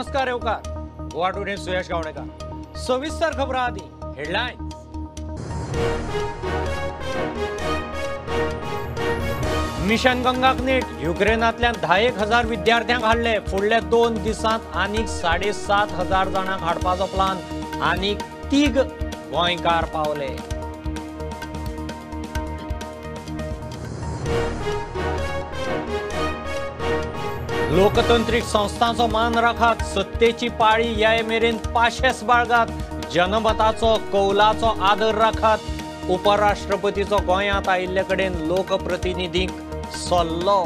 नमस्कार येवकार. गोवा टुडे सुयश गावणेकर. सविस्तर खबरां आदी हेडलायन्स. मिशन गंगाक नेट. युक्रेनांतल्यान 10,000 विद्यार्थ्यांक हाडले. फुडल्या 2 दिसांत आनीक 7,500 जाणांक हाडपाचो प्लान. आनीक 3 गोंयकार पावले. लोकतंत्रीक संस्थांचो मान राखात. सत्तेची पाळी याय मेरेन पाशेस बाळगात. जनमताचो कौलाचो आदर राखात. उपराष्ट्रपतीचो गोंयांत आयिल्ले कडेन लोकप्रतिनिधींक सल्लो.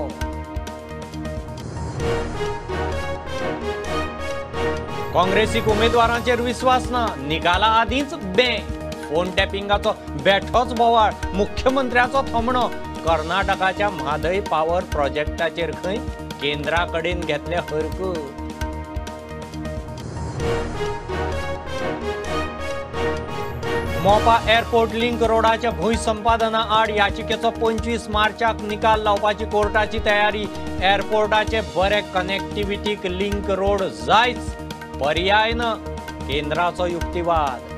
काँग्रेसीक उमेदवारांचेर विस्वास ना. निकाला आदींच बे. फोन टॅपिंगाचो बेठोच बोवाळ. मुख्यमंत्र्याचो थोमणो. कर्नाटकाच्या म्हादय पावर प्रोजेक्टाचेर खंय केंद्रा कडेन घेतले हरकत. मोपा एअरपोर्ट लिंक रोडाच्या भूंय संपादना आड याचिकेचो 25 मार्चाक निकाल लावपाची कोर्टाची तयारी. एअरपोर्टाचे बरे कनेक्टिव्हिटीक लिंक रोड जायच, पर्याय ना, केंद्राचो युक्तिवाद.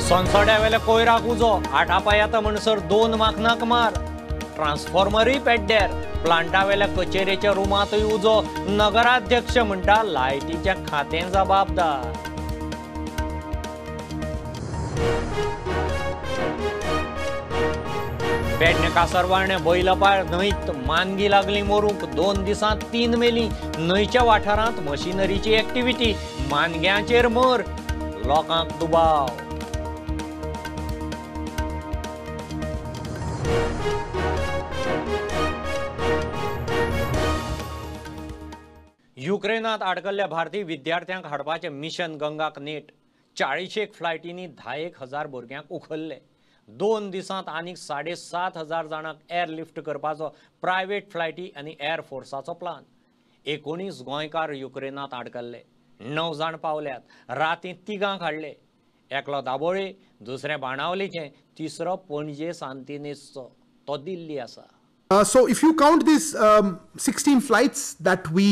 सोनसोड्यावेल्या कोयराक उजो. आटापा येता म्हणसर 2 माखनाक मार. ट्रान्सफॉर्मरूय पेड्ड्यार. प्लांटावेल्या कचेरेच्या रुमांतूय उजो. नगराध्यक्ष म्हणटा लायटीच्या खातें जबाबदार. पेडणे कासरवाळणे बैलपाळ न्हंयत मानगी लागली मरूंक. 2 दिसांत 3 मेली. न्हंयच्या वाठारांत मशिनरीची एक्टिविटी. मानग्यांचेर मर, लोकांक दुबाव. युक्रेनात आडकल्ल्या भारतीय विद्यार्थ्यांक हाडपाचें मिशन गंगाक नेट. 40 फ्लायटींनी 10,000 भुरग्यांक उखल्ले. 2 दिसांत आनीक 7,500 जाणांक एअरलिफ्ट करपाचो प्रायव्हेट फ्लायटी आनी एअरफोर्साचो प्लान. 19 गोंयकार युक्रेनात आडकल्ले. 9 जाण पावल्यात. रातीं 3 हाडले. एकलो दाबोळे, दुसरें बाणावलीचें, तिसरो पणजे सांतिनेजचो, तो दिल्ली आसा. So if you count these 16 flights that we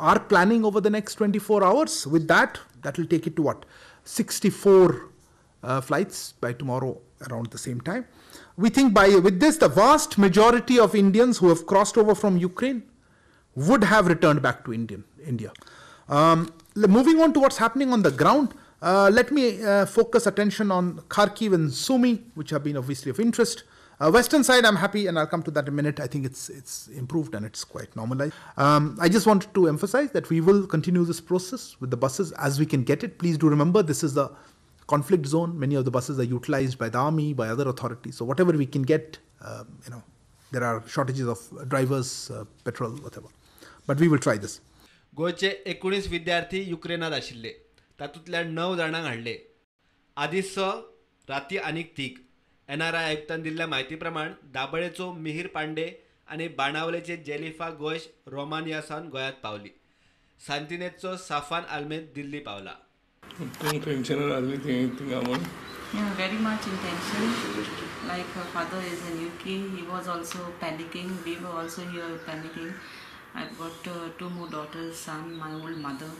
are planning over the next 24 hours, with that, that will take it to what? 64 flights by tomorrow around the same time. We think with this, the vast majority of Indians who have crossed over from Ukraine would have returned back to India. Moving on to what's happening on the ground, let me focus attention on Kharkiv and Sumy, which have been obviously of interest. Western side, I'm happy, and I'll come to that in a minute. I think it's improved and it's quite normalized. I just wanted to emphasize that we will continue this process with the buses as we can get it. Please do remember, this is the conflict zone. Many of the buses are utilized by the army, by other authorities. So whatever we can get, you know, there are shortages of drivers, petrol, whatever. But we will try this. गोंयचे 19 विद्यार्थी युक्रेनात आशिल्ले. तातूंतल्या 9 जाणांक हाडले. आदी 6, राती आनीक 3. NRI आयुक्तान दिल्ल्या म्हायती प्रमाण दाबळेचो मिहीर पांडे आनी बाणावलेचे जेलिफा गोयश रोमानिया सावन गोंयांत पावली. सांतिनेजचो साफान आल्मेद दिल्ली पावला. Yeah, very much in tension. Like her father is in UK, he was also panicking. We were also here panicking. I've got 2 more daughters, son, my old mother.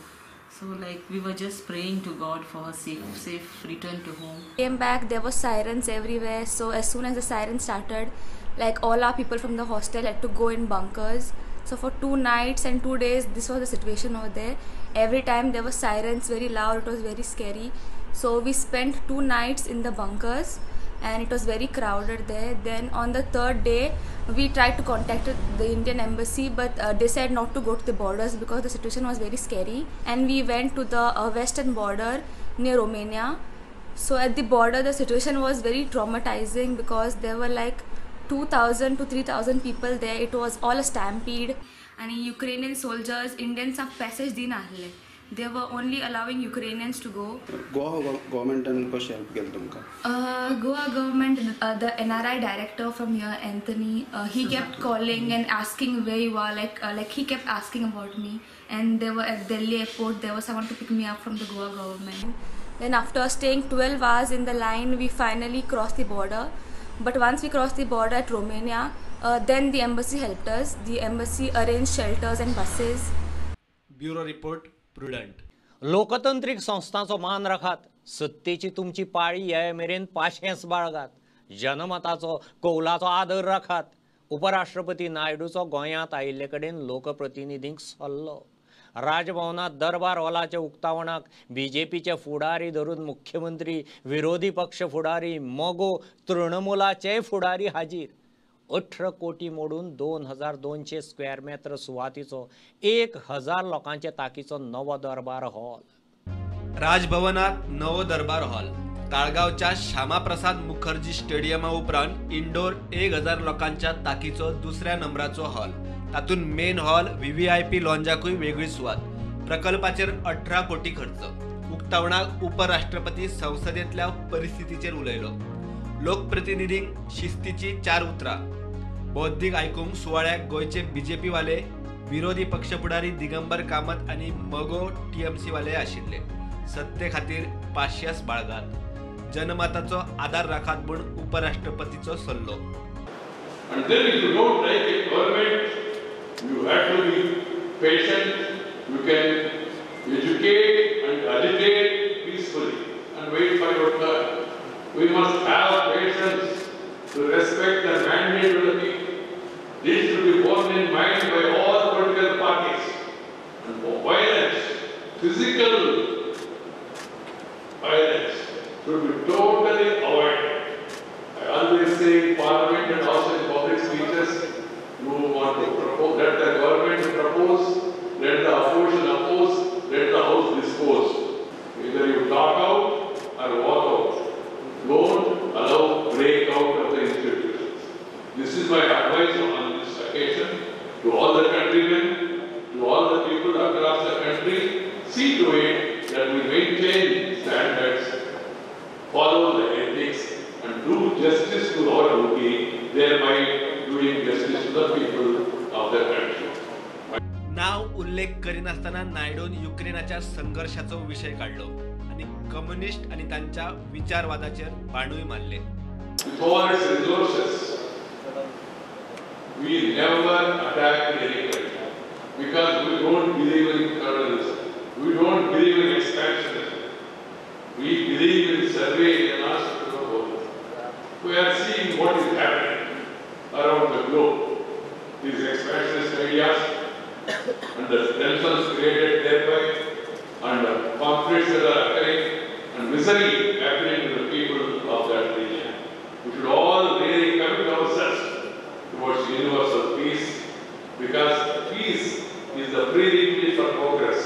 So like we were just praying to God for her safe return to home. Came back, there were sirens everywhere. So as soon as the siren started, like all our people from the hostel had to go in bunkers. So for 2 nights and 2 days, this was the situation over there. Every time there were sirens, very loud, it was very scary. So we spent 2 nights in the bunkers and it was very crowded there. Then on the 3rd day, we tried to contact the Indian embassy, but they said not to go to the borders because the situation was very scary. And we went to the western border near Romania. So at the border, the situation was very traumatizing because there were like 2,000 to 3,000 people there. It was all a stampede. And Ukrainian soldiers, Indians have passage din ahle. They were only allowing Ukrainians to go. Goa government and कशें help केलें तुमकां? Goa government, the NRI director from here, Anthony, he kept calling and asking where you are. Like he kept asking about me. And they were at Delhi airport. There was someone to pick me up from the Goa government. Then after staying 12 hours in the line, we finally crossed the border. But once we crossed the border at Romania, Then the embassy helped us. The embassy arranged shelters and buses. Bureau report, Prudent. लोकतंत्रीक संस्थांचो मान राखात, सत्तेची तुमची पाळी ये मेरेन पाशेंस बाळगात, जनमताचो कौलाचो आदर राखात. उपराष्ट्रपती नायडूचो गोंयांत आयिल्ले कडेन लोकप्रतिनिधींक सल्लो. राजभवनांत दरबार हॉलाच्या उक्तावणाक बीजेपीचे फुडारी धरून मुख्यमंत्री, विरोधी पक्ष फुडारी, मगो, तृणमूलाचेय फुडारी हाजीर. 18 कोटी मोडून 2200 स्क्वेअर मेत्र सुवातीचो 1000 लोकांचे ताकीचो नवो दरबार हॉल. राजभवनात नवो दरबार हॉल. ताळगांवच्या श्यामाप्रसाद मुखर्जी स्टेडियमा उपरांत इंडोर 1000 लोकांच्या ताकीचो दुसऱ्या नंबराचो हॉल. तातूंत मेन हॉल, VVIP लॉन्जाकूय वेगळी सुवात. प्रकल्पाचेर 18 कोटी खर्च. उक्तावणाक उपराष्ट्रपती संसदेंतल्या परिस्थितीचेर उलयलो. लोकप्रतिनिधींक शिस्तीची 4 उतरां. बौद्धीक आयकूंक सुवाळ्याक गोंयचे बीजेपी वाले, विरोधी पक्ष फुडारी दिगंबर कामत आनी मगो TMC वाले आशिल्ले. सत्ते खातीर पाशियस बाळगात, जनमताचो आदार राखात म्हूण उपराष्ट्रपतीचो सल्लो. And then if you don't like a government, you have to be patient, you can educate and agitate peacefully and wait for your turn. We must have patience to respect the mandate of the people. This should be borne in mind by all political parties. And for violence, physical violence, should be totally avoided. I always say in parliament and also in public speeches, you want to propose, let the government propose, let the opposition oppose, let the house dispose. Either you talk out or walk out. Don't allow breakout of the institutions. This is my advice on this occasion to all the countrymen, to all the people across the country. See to it that we maintain standards, follow the ethics, and do justice to our duty, thereby doing justice to the people of the country. नाव उल्लेख करिनासतना नायडून युक्रेनाच्या संघर्षाचो विशय काडलो आनी communist आनी तांच्या विचारवादाचेर बाणूय मारले. With all its resources, we never attack any country because we don't believe in colonialism. We don't believe in expansionism. We believe in surveillance. We are seeing what is happening around the globe. These expansionist ideas and the tensions created thereby, and the conflicts that are occurring, and misery happening to the people of that region. We should all really commit ourselves towards universal peace, because peace is the prerequisite for progress.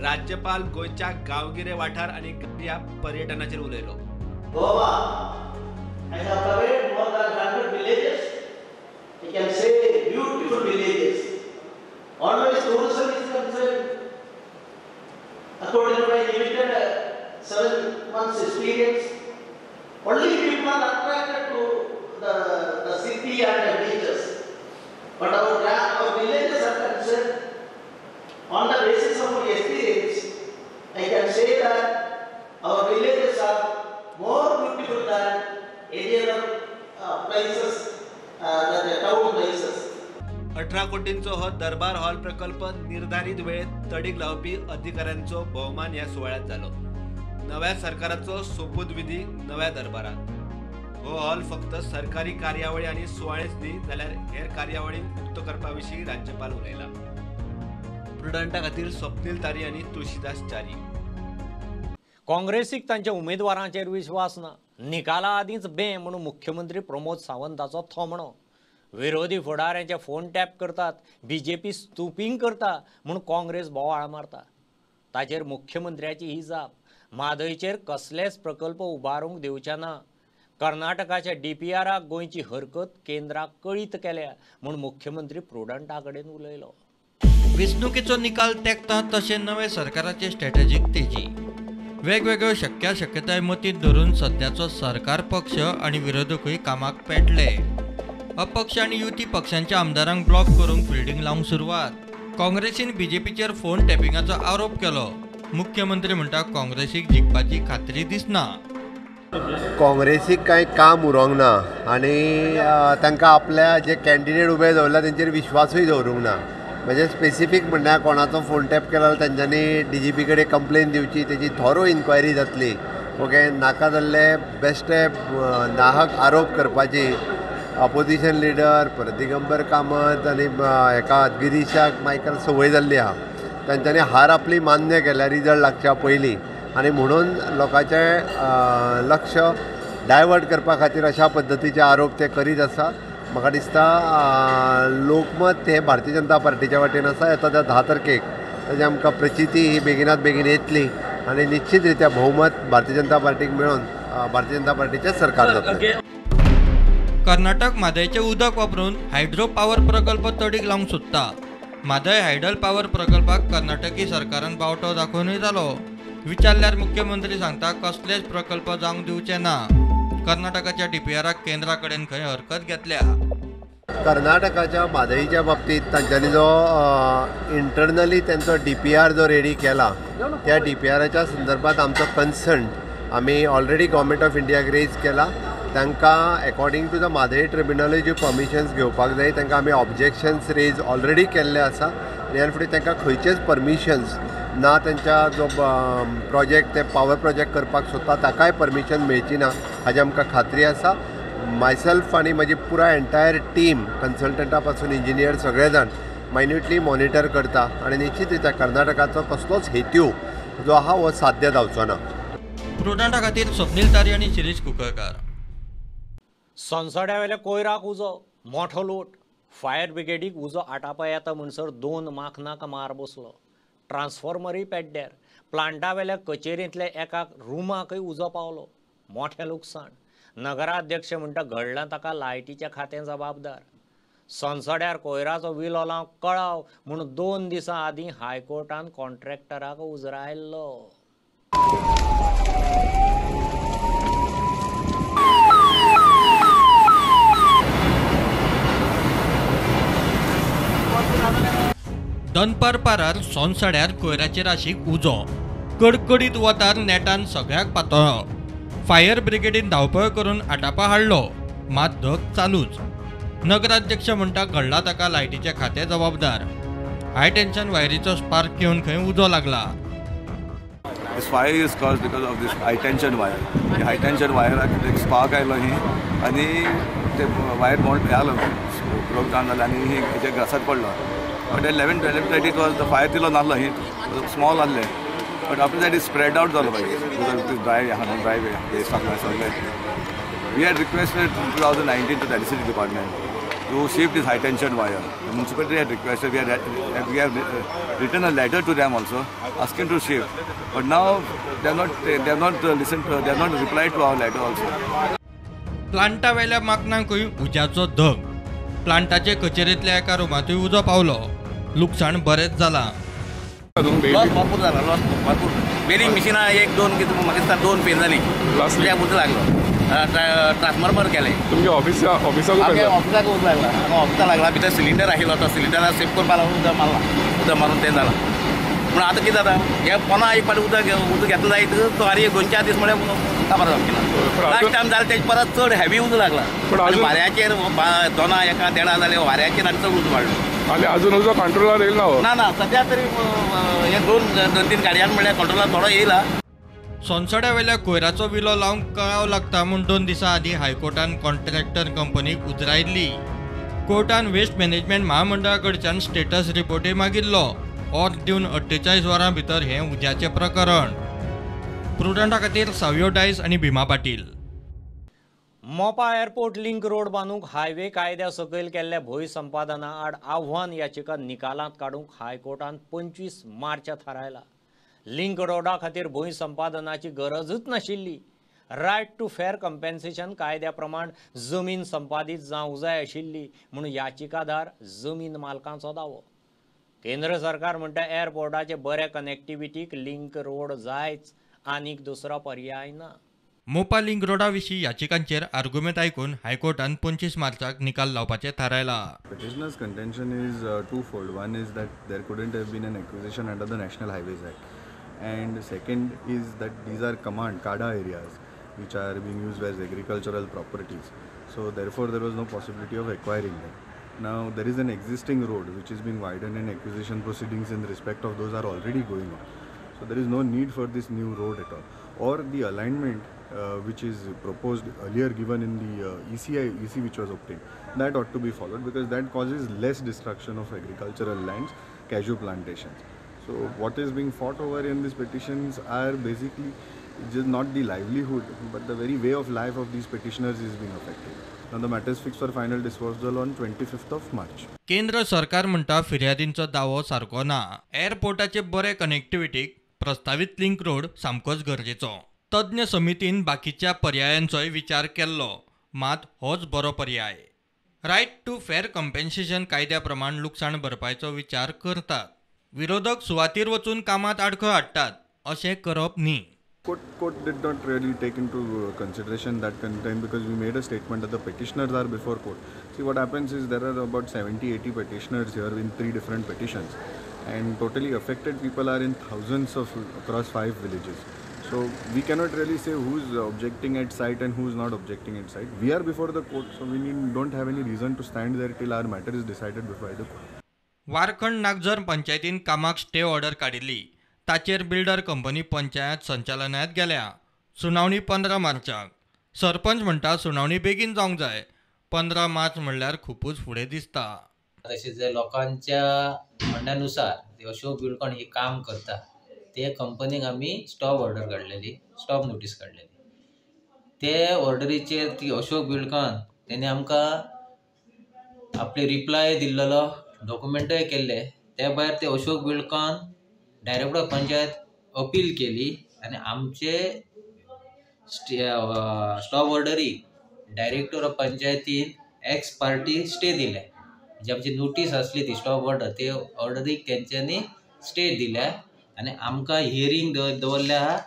राज्यपाल गोंयच्या गांवगिरे वाठार आनी ह्या पर्यटनाचेर उलयलो. Goa, I have covered more than 100 villages. I can say beautiful villages. Always tourism is concerned. According to my limited 7 months experience, only people are attracted to the city and the beaches. But our villages are concerned. On the basis of my experience, I can say that our villages are more beautiful than any other places, than the town places. 18 कोटींचो हो दरबार hall प्रकल्प निर्धारित वेळेत तडीक लावपी अधिकाऱ्यांचो भोवमान ह्या सुवाळ्यात जालो. नव्या सरकाराचो सोपूतविधी नव्या दरबारात. हो हॉल फक्त सरकारी कार्यावळी आनी सुवाळेच न्ही जाल्यार हेर कार्यावळींक उक्तो करपा विशीं राज्यपाल उलयला. प्रुडंटा खातीर स्वप्नील तारी आनी तुळशीदास च्यारी. काँग्रेसीक तांच्या उमेदवारांचेर विश्वास ना. निकाला आदींच बे म्हणून मुख्यमंत्री प्रमोद सावंताचो थोमणो. विरोधी फुडाऱ्यांचे फोन टॅप करतात, बीजेपी स्तुपींग करता म्हूण काँग्रेस बोवाळ मारता. ताचेर मुख्यमंत्र्याची ही जाप. म्हादयचेर कसलेच प्रकल्प उबारूंक दिवचे ना. कर्नाटकाच्या DPRाक गोंयची हरकत केंद्राक कळीत केल्या म्हूण मुख्यमंत्री प्रुडंटा कडेन उलयलो. वेंचणुकेचो निकाल तेंकता तशें नवे सरकाराचे स्ट्रॅटेजीक तेजी. वेगवेगळ्यो शक्याशक्यताय मतींत धरून सद्याचो सरकार पक्ष आनी विरोधकूय कामाक पेटले. अपक्ष आनी युती पक्षांच्या आमदारांक ब्लॉक करूंक फिल्डींग लावंक सुरवात. काँग्रेसीन बीजेपीचेर फोन टॅपिंगाचो आरोप केलो. मुख्यमंत्री म्हणटा काँग्रेसीक जिखपाची खात्री दिसना. काँग्रेसीक कांय काम उरोंक ना आनी तांकां आपल्या जे कॅन्डिडेट उबे दवरला तेंचेर विश्वासूय दवरूंक ना. म्हणजे स्पेसिफीक म्हणल्यार कोणाचो फोन टॅप केला जाल्यार तेंच्यांनी डीजीपी कडेन कंप्लेन दिवची, तेजी थोरो इन्क्वायरी जातली. ओके, नाका जाल्ले बेश्टे नाहक आरोप करपाची अपोजिशन लिडर दिगंबर कामत आनी हेका गिरीशाक मायकल संवय जाल्ली आहा. तांच्यांनी हार आपली मान्य केल्या रिजल्ट लागच्या पयलीं आनी म्हणून लोकांचें लक्ष डायवर्ट करपा खातीर अशा पद्दतीचे आरोप ते करीत आसा. म्हाका दिसता लोकमत हें भारतीय जनता पार्टीच्या वाटेन आसा. येता त्या 10 तारखेक ताजी आमकां प्रचिती ही बेगिनात बेगीन येतली आनी निश्चित रित्या भोवमत भारतीय जनता पार्टीक मेळून भारतीय जनता पार्टीचें सरकार जातलें. कर्नाटक म्हादयचें उदक वापरून हायड्रो पावर प्रकल्प तडीक लावंक सोदता. म्हादय हायडल पावर प्रकल्पाक कर्नाटकी सरकारान बावटो दाखोवनूय जालो. विचारल्यार मुख्यमंत्री सांगता कसलेच प्रकल्प जावंक दिवचे ना. कर्नाटकाच्या डीपीआराक केंद्रा कडेन खंय हरकत घेतल्या. कर्नाटकाच्या म्हादयच्या बाबतींत तांच्यांनी जो इंटरनली तांचो डीपीआर जो रेडी केला त्या डीपीआराच्या संदर्भात आमचो कन्सर्न आमी ऑलरेडी गव्हर्मेंट ऑफ इंडियाक रेज केला. तांकां एकॉर्डिंग टू the Mhadei ट्रिब्युनलूय ज्यो परमिशन्स घेवपाक जाय तांकां आमी ऑब्जेक्शन्स रेज ऑलरेडी केल्ले आसा. आनी ह्यान फुडें तांकां खंयचेच परमिशन्स ना, तांच्या जो प्रोजेक्ट ते पावर प्रोजेक्ट करपाक सोदता ताकाय परमिशन मेळची ना हाजी आमकां खात्री आसा. मायसेल्फ आनी म्हजी पुराय एंटायर टीम कन्सल्टंटा पासून इंजिनियर सगळे जाण मायन्युटली मॉनिटर करता आनी निश्चित रित्या कर्नाटकाचो कसलोच हेतू जो आहा हो साध्य जावचो ना. प्रुडंटा खातीर स्वप्नील तारी आनी शिरीष कुंकळकार. सोनसड्यावेल्या कोयराक उजो, मोठो लोट. फायर ब्रिगेडीक उजो आटापा येता म्हणसर 2 माखनाक मार बसलो. ट्रान्सफॉर्मरूय पेड्ड्यार. प्लांटावेल्या कचेरींतल्या एका रुमाकय उजो पावलो. मोठें लुकसाण. नगराध्यक्ष म्हणटा घडलां ताका लायटीच्या खातें जबाबदार. सोनसड्यार कोयराचो विलो लावंक कळाव म्हूण 2 दिसां आदीं हायकोर्टान कॉन्ट्रॅक्टराक उजरायल्लो. दनपार पारार सोनसड्यार कोयराचे राशीक उजो. कडकडीत वतार नेटान सगळ्याक पातळ्ळो. फायर ब्रिगेडीन धांवपळ करून आटापा हाडलो, मात धग चालूच. नगराध्यक्ष म्हणटा घडला ताका लायटीचें खातें जबाबदार. हाय टेन्शन वायरीचो स्पार्क घेवन खंय उजो लागला. This fire is caused because of this high tension wire. The high tension wire एक स्पार्क आयलो ही आनी ते वायर मोड जालो, ब्रोक डावन जालें आनी हेच्या ग्रासार पडलो. But 11:30 it was the fire तिलो नासलो, ही स्मॉल आहले. But after that it spread out जालो मागीर because dry आहा न्हू, ड्राय वेस्ट आसलें सगळें. We had requested in 2019 to the electricity department to shift this high tension wire. The municipality had requested, we have written a letter to them also asking to shift, but now they have not listened, they have not replied to our letter also. Plantae वेल्या माकनांकूय उज्याचो धग. प्लांटाचे कचेरींतल्या एका रुमांतूय उजो पावलो. लुकसाण बरेंच जालां. Loss भरपूर जाला, लॉस भरपूर. बेरींग मिशिनां 1 2 कितें म्हाका दिसता 2 फेल जालीं. उजो लागलो, ट्रान्सफॉर्मर गेले. तुमच्या ऑफिसाक ऑफिसाक उजो लागला, हांगा ऑफिसा लागला. भितर सिलिंडर आशिल्लो, तो सिलिंडराक सेफ करपा लागून उदक मारला, उदक मारून तें जालां. पूण आतां कितें जाता, हे पोना एक फावटी उदक घेतलो जायत तो आनी एक 2-4 दीस म्हळ्यार काबार जावची ना. लास्ट टायम जालें तेजे परत चड हेवी उजो लागला. वाऱ्याचेर 2 1 1.5 जाले, वाऱ्याचेर आनी चड उजो वाडलो. आनी अजून उजो कंट्रोलार येयला ना? ना, सद्या तरी हे 2-3 गाडयांक म्हळ्यार कंट्रोलार थोडो येयला. सोनसड्यावेल्या कोयराचो विलो लावंक कळाव लागता म्हूण 2 दिसां आदीं हायकोर्टान कॉन्ट्रॅक्टर कंपनीक उजरायल्ली. कोर्टान वेस्ट मॅनेजमेंट महामंडळा कडच्यान स्टेटस रिपोर्टूय मागिल्लो. ऑर्द दिवन 48 वरां भितर हें उज्याचें प्रकरण. प्रुडंटा खातीर सावियो डायस आनी Bhima Patil. Mopa airport link road बांदूंक हायवे कायद्या सकयल केल्ल्या भंय संपादना आड आव्हान याचिका निकालांत काडूंक हायकोर्टान 25 मार्च थारायला. लिंक रोडा खातीर भूंय संपादनाची गरजूच नाशिल्ली. रायट टू फेअर कंपेन्सेशन कायद्या प्रमाण जमीन संपादीत जावंक जाय आशिल्ली म्हूण याचिकादार जमीन मालकांचो दावो. केंद्र सरकार म्हणटा एअरपोर्टाचे बरे कनेक्टिविटीक लिंक रोड जायच, आनीक दुसरो पर्याय ना. मोपा लिंक रोडा विशीं याचिकांचेर आर्गुमेंत आयकून हायकोर्टान 25 मार्चाक निकाल लावपाचें थारायलां. Petitioner's contention is twofold. One is that there couldn't have been an acquisition under the National Highways Act, and second is that these are command CADA areas, which are being used as agricultural properties. So therefore there was no possibility of acquiring them. Now there is an existing road which is being widened and acquisition proceedings in respect of those are already going on. So there is no need for this new road at all. Or the alignment which is proposed earlier given in the EC which was obtained, that ought to be followed because that causes less destruction of agricultural lands, cashew plantations. So what is being fought over in these petitions are basically just not the livelihood, but the very way of life of these petitioners is being affected. Now the matter is fixed for final disposal on 25th of March. केंद्र सरकार म्हणटा फिर्यादींचो दावो सारको ना. एअरपोर्टाचे बरे कनेक्टिविटीक प्रस्तावीत link road सामकोच गरजेचो. तज्ञ समितीन बाकीच्या पर्यायांचोय विचार केल्लो, मात होच बरो पर्याय. रायट टू फेअर कम्पेन्सेशन कायद्या प्रमाण लुकसाण भरपायचो विचार करतात. विरोधक सुवातीर वचून कामात आडखळ हाडटात अशें करप न्ही. Court did not really take into consideration that content because we made a statement that the petitioners are before court. See, what happens is there are about 70-80 petitioners here in 3 different petitions, and totally affected people are in thousands of across 5 villages. So we cannot really say who's objecting at site and who's not objecting at site. We are before the court, so we don't have any reason to stand there till our matter is decided before the court. Warkhand Nagzar पंचायतीन कामाक stay order काडिल्ली. ताचेर builder company panchayat संचालनालयांत गेल्या. सुनावणी 15 मार्चाक. सरपंच म्हणटा सुनावणी बेगीन जावंक जाय. 15 मार्च म्हणल्यार खुपूच फुडें दिसता. तशेंच लोकांच्या म्हणण्यानुसार अशोक बिल्डकॉन हे काम करता ते कंपनीक आमी स्टॉप ऑर्डर काडलेली, स्टॉप नोटीस काडलेली. ते ऑर्डरीचेर ती अशोक बिल्डकॉन तेणी आमकां आपले रिप्लाय दिल्लो, डॉक्युमेंटय केल्ले. त्या भायर ते Ashok Buildcon director of panchayat appeal केली आनी आमचे स्टॉप ऑर्डरी डायरेक्टर ऑफ पंचायतीन एक्स पार्टी स्टे दिले. म्हणजे आमची नोटीस आसली ती स्टॉप ऑर्डर, ते ऑर्डरीक तेंच्यांनी स्टे दिल्या आनी आमकां हियरींग दवरल्या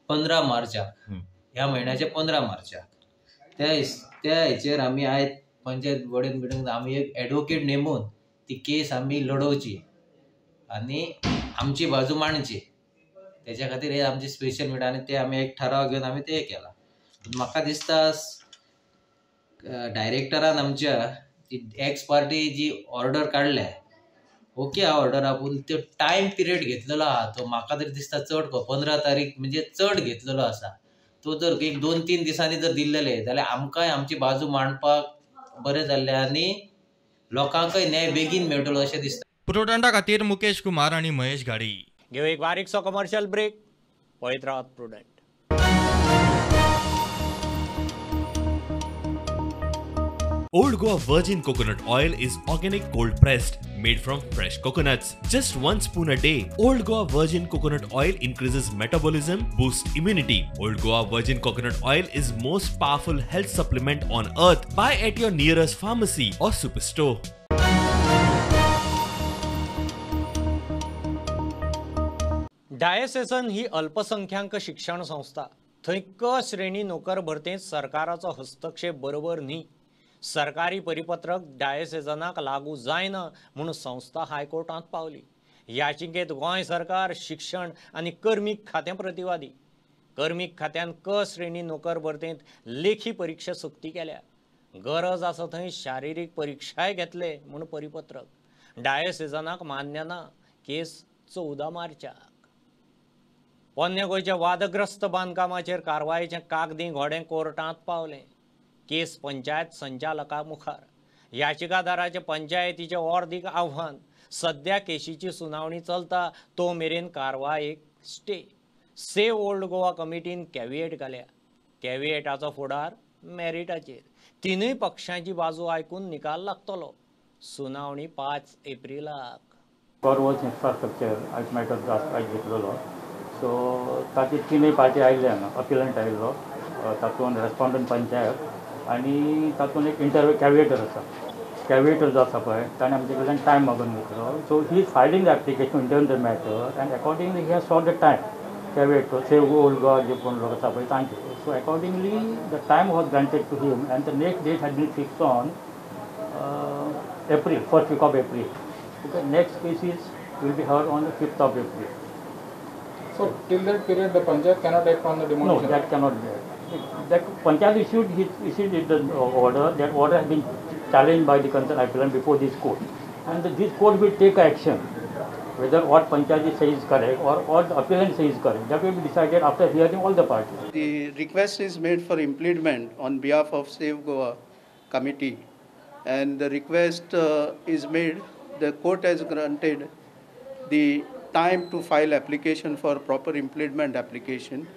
15 मार्चाक, ह्या म्हयन्याच्या 15 मार्चाक. त्या हेचेर आमी आयज पंचायत बॉडीन मिटींग आमी एक एडवोकेट नेमून ती केस आमी लडोवची आनी आमची बाजू मांडची. तेच्या खातीर हे आमची स्पेशल मिटींग आनी ते आमी एक ठराव घेवन आमी ते केला. म्हाका दिसता डायरेक्टरान आमच्या ती एक्स पार्टी जी ऑर्डर काडल्या, ओके हा ऑर्डर आपूण तो टायम पिरियड घेतलेलो आहा तो म्हाका तरी दिसता चड 15 तारीख म्हणजे चड घेतलेलो आसा. तो जर एक 2-3 दिसांनी जर दिल्लेले जाल्यार आमकांय आमची बाजू मांडपाक बरें जाल्लें आनी लोकांकय न्याय बेगीन मेळटलो अशें दिसता. प्रुडंटा खातीर मुकेश कुमार आनी महेश घाडी. घेऊ एक बारीकसो कमर्शियल ब्रेक. पळयत रावात Prudent. Old Goa Virgin Coconut Oil is organic cold pressed, made from fresh coconuts. Just 1 spoon a day. Old Goa Virgin Coconut Oil increases metabolism, boosts immunity. Old Goa Virgin Coconut Oil is most powerful health supplement on earth. Buy at your nearest pharmacy or superstore. Diocesan ही अल्पसंख्याक शिक्षण संस्था. थंय क श्रेणी नोकर भरतेंत सरकाराचो हस्तक्षेप बरोबर न्ही. सरकारी परिपत्रक डायसेसनाक लागू जायना म्हूण संस्था हायकोर्टांत पावली. याचिकेंत गोंय सरकार, शिक्षण आनी कर्मीक खातें प्रतिवादी. कर्मीक खात्यान क श्रेणी नोकर भरतेंत लेखी परिक्षा सक्ती केल्या. गरज आसा थंय शारिरीक परिक्षाय घेतले म्हूण परिपत्रक डायसेसनाक मान्य ना. केस 14 मार्चाक. पोन्ने गोंयच्या वादग्रस्त बांदकामाचेर कारवायेचें कागदी घोडें कोर्टांत पावलें. केस पंचायत संचालका मुखार. याचिकादाराचे पंचायतीचें ऑर्दीक आव्हान. सद्या केशीची सुनावणी चलता तो मेरेन कारवायेक स्टे. सेव्ह ओल्ड गोवा कमिटीन कॅविएट घाल्या. कॅविएटाचो फुडार मॅरिटाचेर. तिनूय पक्षांची बाजू आयकून निकाल लागतलो. सुनावणी 5 एप्रिलाक. रोड्स इन्फ्रास्ट्रक्चर आयज मॅटर आयज घेतलेलो. सो ताचे तिनूय पार्टी आयिल्ले हांगा. अपिलंट आयिल्लो, तातूंत रेस्पोंडंट पंचायत आनी तातूंत एक इंटरव्यू कॅविएटर आसा. कॅविएटर जो आसा पळय ताणें आमचे कडल्यान टायम मागून घेतलो. So he is filing the application intern the matter and accordingly he has sought the time. Caveator save old Goa जे कोण लोक आसा पळय तांचे. So accordingly the time was granted to him and the next date had been fix on April, first week of April. Okay, next case is will be heard on the 5th of April. So till that period the panchayat cannot act on the demolition? No, that cannot be. That panchayat issued the order. That order has been challenged by the concerned appellant before this court, and this court will take action whether what panchayat says is correct or what the appellant says is correct. That will be decided after hearing all the parties. The request is made for impleadment on behalf of Save Goa Committee, and the request is made. The court has granted the time to file application for proper impleadment application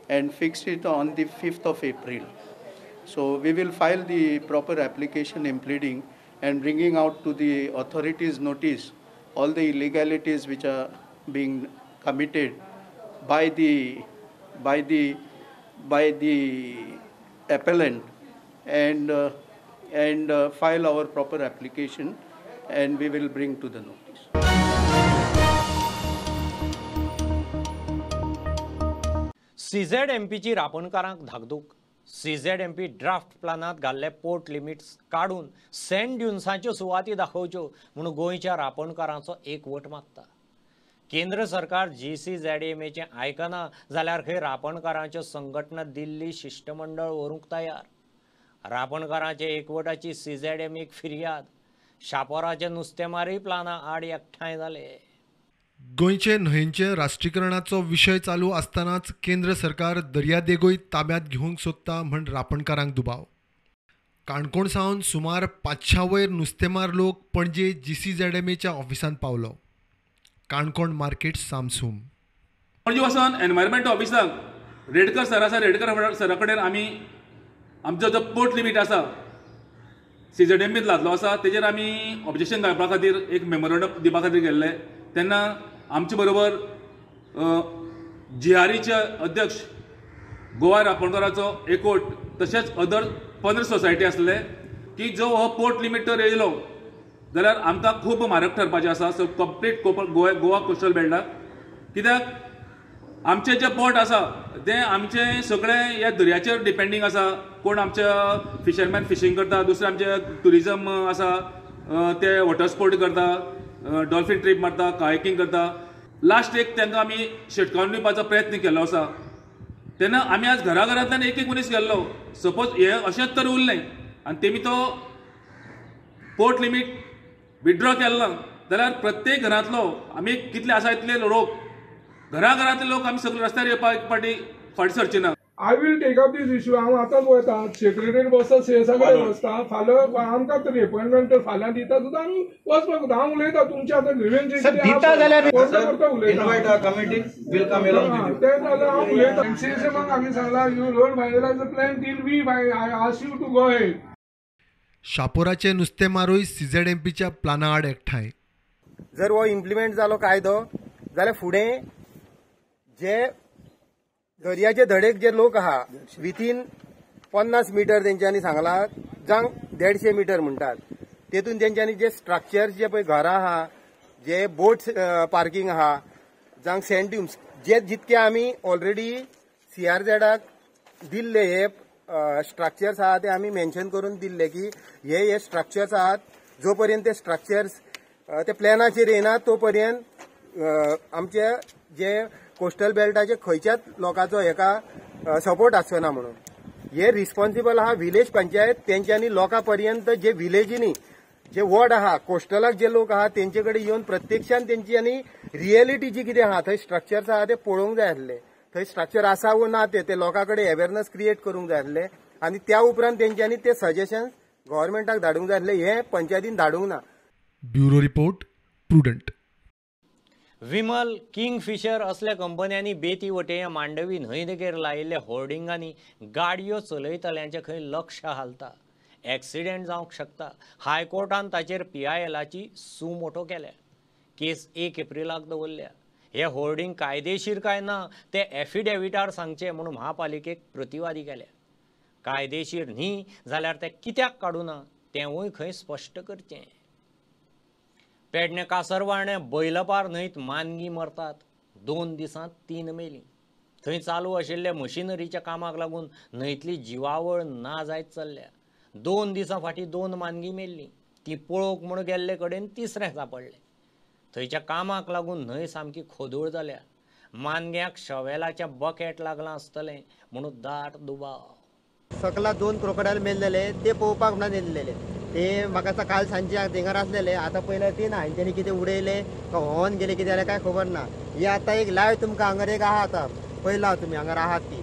and fixed it on the 5th of April. So we will file the proper application impleading and bringing out to the authorities notice all the illegalities which are being committed by the appellant, and file our proper application, and we will bring to the notice. CZMPची रापणकारांक धाकधूक. CZMP draft प्लानात घाल्ले port limits काडून send ड्युन्सांच्यो सुवाती दाखोवच्यो म्हूण गोंयच्या रापणकारांचो एकवट मागता. केंद्र सरकार GCZMAचें आयकना जाल्यार खंय रापणकारांच्यो संघटना दिल्ली शिश्टमंडळ व्हरूंक तयार. रापणकारांचे एकवटाची CZMAक फिर्याद. शापोराचे नुस्तेमारी प्लाना आड एकठांय जाले. गोंयचे न्हंयचे राष्ट्रीकरणाचो विशय चालू आसतनाच केंद्र सरकार दर्यादेगोय ताब्यात घेवंक सोदता म्हण रापणकारांक दुबाव. काणकोण सावन सुमार 500 वयर नुस्तेमार लोक पणजे GCZMAच्या ऑफिसांत पावलो. काणकोण मार्केट सामसूम. पणजे वचून एनवायरमेंट ऑफिसाक रेडकर सर आसा, रेडकर सरा कडेन आमी आमचो जो पोर्ट लिमीट आसा CZMAत लादलो आसा तेजेर आमी ऑब्जेक्शन घालपा खातीर एक मेमोरंडम दिवपा खातीर गेल्ले. तेन्ना आमचे बरोबर GREचे अध्यक्ष गोवा रापणकाराचो एकवट तशेंच अदर 15 सोसायटी आसले की जो हो पोर्ट लिमीट तर येयलो जाल्यार आमकां खूब म्हारग ठरपाचें आसा. सो कंप्लीट गोवा कोस्टल बेल्टाक, कित्याक आमचे जे पोर्ट आसा ते आमचे सगळे ह्या दर्याचेर डिपेंडींग आसा. कोण आमच्या फिशरमॅन फिशींग करता, दुसरे आमचे ट्युरिजम आसा ते वॉटर स्पोर्ट करता, डॉल्फीन ट्रीप मारता, कायकिंग करता. लास्ट एक तांकां आमी शिटकावन दिवपाचो प्रयत्न केल्लो आसा. तेन्ना आमी आज घरा घरांतल्यान एक एक मनीस गेल्लो. सपोज हें अशेंच तर उरलें आनी तेमी तो पोर्ट लिमीट विड्रॉ केलो ना जाल्यार प्रत्येक घरांतलो आमी कितले आसा इतले लोक घरा घरांतले लोक आमी सगळे रस्त्यार येवपाक एक फावटी फाटी सरचे ना. I will take up this issue. हांव आतांच वता, सेक्रेटरी बसता, सीएसा कडेन बसता. फाल्यां आमकां तरी अपॉयंटमेंट तर फाल्यां दिता सुद्दां आमी वचपाक जाता. हांव उलयता तुमचे आतां ग्रिव्हन्स करता उलयता तें जाल्यार हांव उलयता. MCSM आमी सांगला you don't finalise the plan till we ask you to go ahead. शापोराचे नुस्तेमारूय CZMPच्या प्लाना आड एकठांय. जर हो इम्प्लिमेंट जालो कायदो जाल्यार फुडें जे दर्याचे धडेक जे लोक आहा विथीन 50 मिटर तेंच्यांनी सांगला, जावं 150 मिटर म्हणटात, तेतून तेंच्यांनी जे स्ट्रक्चर्स जे पळय घरां आहा, जे बोट्स पार्किंग आहा, जावं सँड ड्युन्स जे जितके आमी ऑलरेडी CRZाक दिल्ले हे स्ट्रक्चर्स आहा ते आमी मेन्शन करून दिल्ले की हे हे स्ट्रक्चर्स आहात. जो पर्यंत ते स्ट्रक्चर्स ते प्लॅनाचेर येना तो पर्यंत आमचे जे कोस्टल बेल्टाचे खंयच्याच लोकांचो हेका सपोर्ट आसचो ना. म्हणून हे रिस्पॉन्सिबल आहा विलेज पंचायत, तेंच्यांनी लोकां पर्यंत जे विलेजीनी जे वॉर्ड आहा कोस्टलाक जे लोक आहा तेंचे कडेन येवन प्रत्यक्षान तेंच्यांनी रियलिटी जी कितें आहा थंय स्ट्रक्चर्स आहा ते पळोवंक जाय आसले, थंय स्ट्रक्चर आसा वो ना ते लोकां कडेन अवेरनस क्रिएट करूंक जाय आसले आनी त्या उपरांत तेंच्यांनी ते सजेशन गव्हर्मेंटाक धाडूंक जाय आसले. हे पंचायतीन धाडूंक ना. Bureau report, Prudent. Vimal, Kingfisher असल्या कंपन्यांनी बेती वटेया मांडवी न्हंय देगेर लायिल्ल्या होर्डिंगांनी गाडयो चलयतल्यांचें खंय लक्ष हालता. एक्सिडेंट जावंक शकता. हायकोर्टान ताचेर PILाची सुमोटो केल्या. केस 1 एप्रिलाक दवरल्या. हे होर्डिंग कायदेशीर काय ना ते एफिडेविटार सांगचें म्हूण महापालिकेक प्रतिवादी केल्या. कायदेशीर न्ही जाल्यार ते कित्याक काडूना तेंवूय खंय स्पश्ट करचें. पेडणे कासरवाणे बैलपार न्हंयत मानगी मरतात. 2 दिसांत 3 मेलीं. थंय चालू आशिल्ल्या मशिनरीच्या कामाक लागून न्हंयतली जिवावळ ना जायत चल्ल्या. 2 दिसां फाटीं 2 मानगी मेल्लीं. ती पळोवंक म्हूण गेल्ले कडेन तिसरें सांपडलें. थंयच्या कामाक लागून न्हंय सामकी खोदूळ जाल्या. मानग्याक शवेलाचें बकेट लागलां आसतलें म्हणून दाट दुबाव. सकला 2 क्रोकोडायल मेल्लेले ते पळोवपाक म्हणून येयल्लेले, ते म्हाका दिसता काल सांजचे थिंगार आसलेले. आतां पयले ते ना, हेंच्यांनी कितें उडयलें का व्होवन गेले कितें जालें काय खबर ना. ही आतां एक लायव तुमकां हांगर एक आहा, आतां पयला तुमी हांगर आहात ती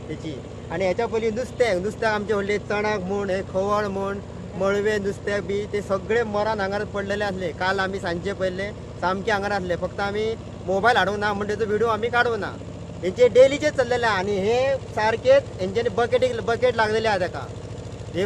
तेची. आनी हेच्या पयलीं नुस्त्याक नुस्त्याक आमचे व्हडले चणाक म्हूण, हे खवळ म्हूण, मळवे नुस्त्याक बी ते सगळे मरान हांगार पडलेले आसले. काल आमी सांजचे पयले सामके हांगार आसले, फक्त आमी मोबायल हाडूंक ना म्हण तेचो व्हिडियो आमी काडूंक ना. हेंचे डेलीचे चल्लेले आनी हे सारकेच हेंच्यांनी बकेटीक बकेट लागलेले आहा तेका. हे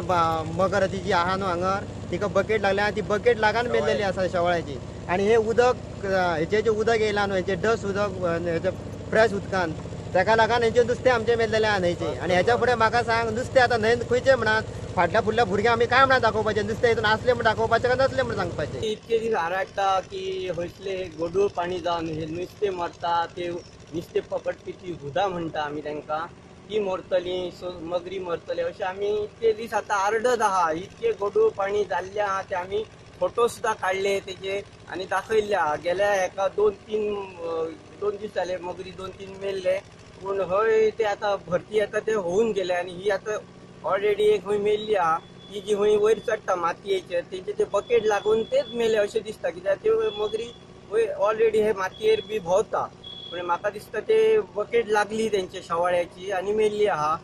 मगर ती जी आहा न्हू हांगर तिका बकेट लागल्या आनी ती बकेट लागान मेल्लेली आसा शेवळ्याची. आनी हे उदक हेचे जे उदक येयला न्हू, हेचे डस्ट उदक हेचे फ्रेश उदकान तेका लागून हेंचे नुस्तें आमचें मेल्लेलें आहा न्हंयचें. आनी हेच्या फुडें म्हाका सांग नुस्तें आतां न्हंयन खंयचें म्हणात फाटल्या फुडल्या भुरग्यांक आमी काय म्हणून दाखोवपाचें? नुस्तें हितून आसलें म्हण दाखोवपाचें काय नासलें म्हण सांगपाचें? इतके दीस आराडटा की हयसले गोडूळ पाणी जावन हे नुस्तें मरता, ते नुस्तें पकडपी ती हुदां म्हणटा आमी तांकां, ती मरतली, मगरी मरतली अशें आमी इतके दीस आतां आरडत आहा. इतके गोडूळ पाणी जाल्लें आहा ते आमी फोटो सुद्दां काडले तेजे आनी दाखयल्ले आहा. गेल्या हेका 2-3 दीस जाले मगरी 2-3 मेल्ले, पूण हय ते आतां भरती येता ते होवन गेले. आनी ही आतां ऑलरेडी एक खंय मेल्ली आहा, ती जी खंय वयर चडटा मातयेचेर तेंचे ते बकेट लागून तेच मेले अशें दिसता, कित्याक ते मगरी वयर ऑलरेडी हे मातयेर बी भोंवता. पूण म्हाका दिसता ते बकेट लागली तेंचे शेवाळ्याची आनी मेल्ली आहा.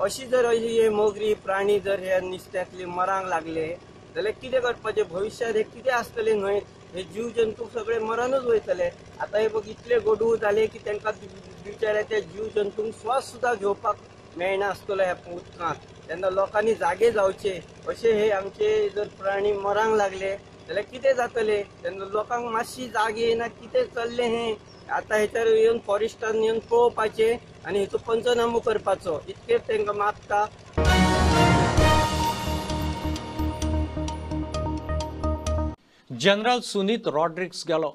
अशी जर अशी हे मगरी प्राणी जर हे नुस्त्यांतले मरांक लागले जाल्यार कितें करपाचें? भविश्यांत हे कितें आसतलें न्हय? हे जीव जंतू सगळे मरानूच वयतले. आतां हे बघ इतले गोडूळ जाले की तांकां बिचाऱ्या त्या जीव जंतूंक श्वास सुद्दां घेवपाक मेळना आसतलो ह्या उदकांत. तेन्ना लोकांनी जागे जावचे. अशे हे आमचे जर प्राणी मरांक लागले जाल्यार कितें जातलें? तेन्ना लोकांक मातशी जाग येयना कितें चल्लें हें. आतां हेचेर येवन फॉरेस्टान येवन पळोवपाचें आनी हेचो पंचनामो करपाचो, इतकें तांकां मागता. जनरल सुनीत रॉड्रिक्स गेलो.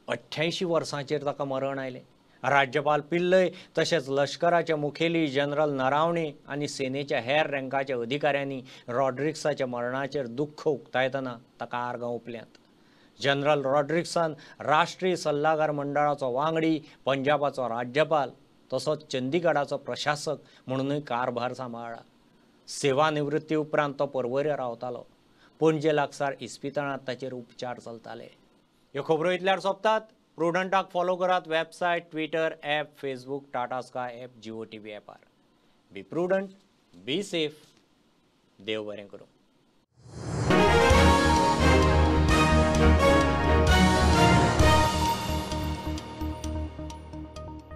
88 वर्सांचेर ताका मरण आयलें. राज्यपाल पिल्लय तशेंच लश्कराचे मुखेली जनरल नरावणे आनी सेनेच्या हेर रँकाच्या अधिकाऱ्यांनी रॉड्रिक्साच्या मरणाचेर दुख्ख उक्तायतना ताका आर्गां ओंपल्यांत. जनरल रॉड्रिक्सान राष्ट्रीय सल्लागार मंडळाचो वांगडी, पंजाबाचो राज्यपाल तसोच चंदीगडाचो प्रशासक म्हणूनय कारभार सांबाळ्ळा. सेवानिवृत्ती उपरांत तो पर्वरे रावतालो. पणजे लागसार इस्पितळांत ताचेर उपचार चलताले. ह्यो खबरो इतल्यार सोंपतात. प्रुडंटाक फॉलो करात website, Twitter app, Facebook, Tata Sky app, Jio TV ॲपार. Be prudent, be safe. देव बरें करूं.